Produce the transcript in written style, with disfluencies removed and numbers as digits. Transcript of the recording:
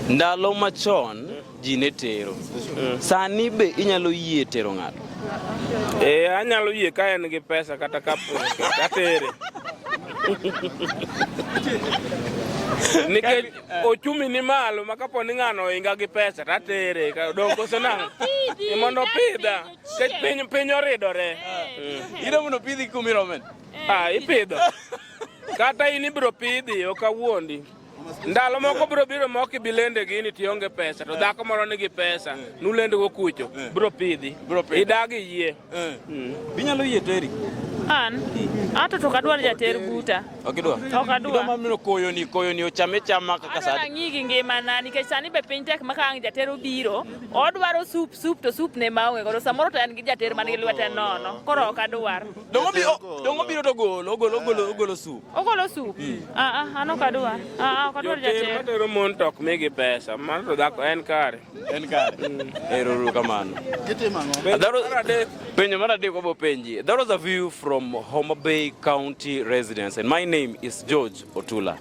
Ndalo machon ji ne tero. Sani be inyalo yie tero ng'ato? Eh, anyalo yie ka en gi pesa kata ka atere. Nikech ochumi ni malo ma kapo ni ng'ano ohinga gi pesa to atere ka dong koso nang'o? Pidhi, Mondo opidha. chieng'. Nikech piny piny oridore. Iro mondo pidhi kumiromen. Ah, ipidho. Kata in ibiro pidhi ok awuondi. Ndalo moko biro biro mok ibi lende gini to ionge pesa to dhako moro nigi pesa nulend go kucho biro pidhi. Biro pidhi. Idagi yie. Binyalo yie teri? An ato to ok adwar jater buta. Ok idwa? Ok adwa. Idwa mamino koyoni koyoni ochame chama kaka Adwa sani. nang'i gi ngimana nikech sani be piny tek ma ka ang' jater obiro odwaro sup sup to sup ne maonge godo samoro to en gi jater man gi lwete nono koro ok adwar. Dongo biro to golo ogolo ogolo ogolo sup. Ogolo sup? Ah ah an ok adwar. Ah ah ok adwar Joter jater. matero mon to ok migi pesa. Mano to dhako en kare. En kare. Ero uru kamano. Gitimo ang'o? Mar adek. Penjo mar adek wabo penji. That was a view from Homa Bay County residents and my name is George Otula.